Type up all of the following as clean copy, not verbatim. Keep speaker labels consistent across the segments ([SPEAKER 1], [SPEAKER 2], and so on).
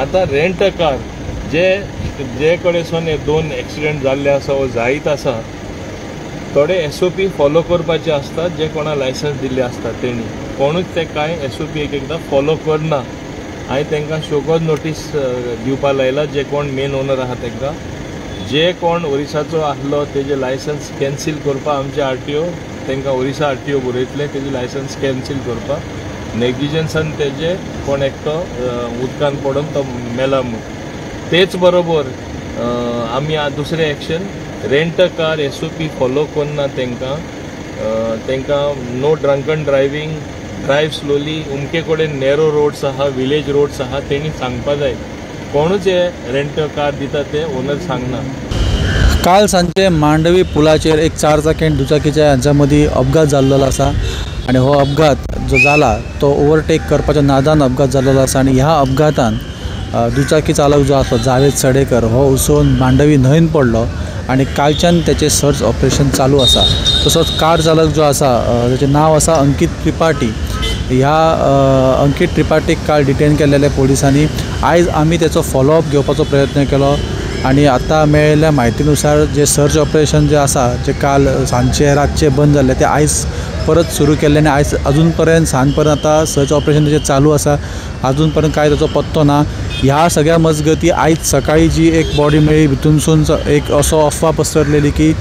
[SPEAKER 1] आतां rent a car जे जे कडेन हे 2 एक्सिडंट जाल्ले आसा वो जायत आसा, थोडे SOP follow करपाचे आसतात, जे कोणा लायसन्स दिल्ले आसता तेणी कोणूच ते कांय SOP एक एकदां फॉलो करना. हांवें तांकां शोकॉज नोटीस दिवपा लायला, जे कोण मेन ओनर आहा तांकां, जे कोण ओरिसाचो आसलो तेजे लायसन्स कॅन्सील करपाक आमचे RTO तांकां ओरिसा RTO बरयतले, तेजे लायसन्स कॅन्सील करपाक. नेग्लिजन्सान तेजे कोण एकटो उदकान पडून तो मेला म्हूण. तेच बरोबर आमी दुसरें action, rent a car SOP follow करना तांकां, तांकां no drunken driving, drive slowly, उमके कडेन नॅरो रोड्स आहा, विलेज रोड्स आहा, तेणी सांगपा जाय. कोणूच हे रेंट अ कार दिता ते ओनर सांगना.
[SPEAKER 2] काल सांजे मांडवी पुलाचेर एक 4 चाकी आनी दुचाकीच्या हांच्या मदीं अपघात जाल्लो आसा आनी हो अपघात जो जाला तो ओवरटेक करपाच्या नादान अपघात जाल्लो आसा आनी ह्या अपघातान दुचाकी चालक जो आसलो जावेद सडेकर हो उसोवन मांडवी न्हंयन पडलो आनी कालच्यान तेचें सर्च ऑपरेशन चालू आसा. तसोच कार चालक जो आसा तेचें नांव आसा अंकीत त्रिपाठी. ह्या अंकीत त्रिपाठीक काल डिटेन केल्लेले पोलिसांनी. आयज आमी तेचो फॉलोअप घेवपाचो प्रयत्न केलो आनी आतां मेळिल्ल्या म्हायतीनुसार जे सर्च ऑपरेशन जे आसा जे काल सांजचे रातचे बंद जाल्लें तें आयज परत सुरू केल्लें आनी आयज अजून पर्यंत सांज पर्यंत आतां सर्च ऑपरेशन तेजें चालू आसा. अजून पर्यंत कांय ताचो पत्तो ना. ह्या सगळ्या मजगती आयज सकाळी जी एक बॉडी मेळ्ळी भितूनसून एक असो अफवा पसरलेली की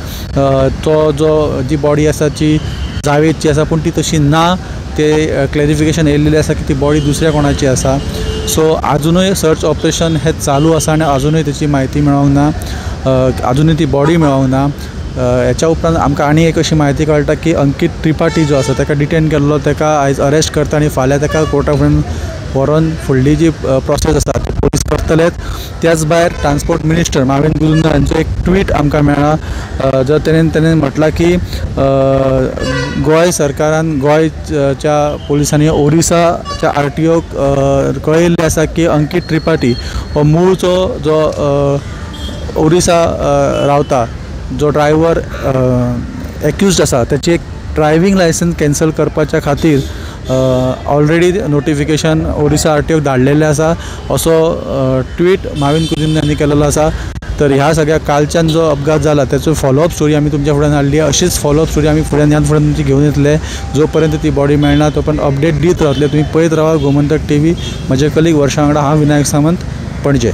[SPEAKER 2] तो जो जी बॉडी आसा ती जावेदची आसा, पूण ती तशी ना. ते क्लॅरिफिकेशन येयल्लेलें आसा की ती बॉडी दुसऱ्या कोणाची आसा. सो आजुनूय सर्च ऑपरेशन हें चालू आसा आनी आजुनूय तेची म्हायती मेळोंक ना, आजुनूय ती बॉडी मेळोंक ना. हेच्या उपरांत आमकां आनी एक अशी म्हायती कळटा की अंकीत त्रिपाठी जो आसा ताका डिटेन केल्लो, ताका आयज अरेस्ट करता आनी फाल्यां ताका कोर्टा फुडें व्हरोन फुडली जी प्रोसेस आसा ती पोलीस करतलेच. त्याच भायर ट्रान्सपोर्ट मिनिस्टर माविन गुदिन्हो हांचो एक ट्वीट आमकां मेळ्ळा, जो तेणें म्हटलां की गोंय सरकारान गोंयच्या पोलिसांनी ओरिसाच्या RTOक कळयल्लें आसा की अंकीत त्रिपाठी हो मूळचो जो ओरिसा रावता जो ड्रायव्हर एक्युज्ड आसा तेची एक ड्रायव्हींग लायसन्स कॅन्सल करपाच्या खातीर ऑलरेडी नोटिफिकेशन ओरिसा RTOक धाडलेलें आसा असो ट्वीट माविन गुदिन्हो हांणी केलेलो आसा. तर ह्या सगळ्या कालच्यान जो अपघात जाला तेचो फॉलोअप स्टोरी आमी तुमच्या फुड्यान हाडली. अशीच फॉलोअप स्टोरी आमी फुड्यान ह्यान फुड्यान तुमची घेवन येतले. जो पर्यंत ती बॉडी मेळना तो पर्यंत अपडेट दीत रावतले. तुमी पळयत रावा गोमंतक TV. म्हजे कलीग वर्षा वांगडा हांव विनायक सामंत, पणजे.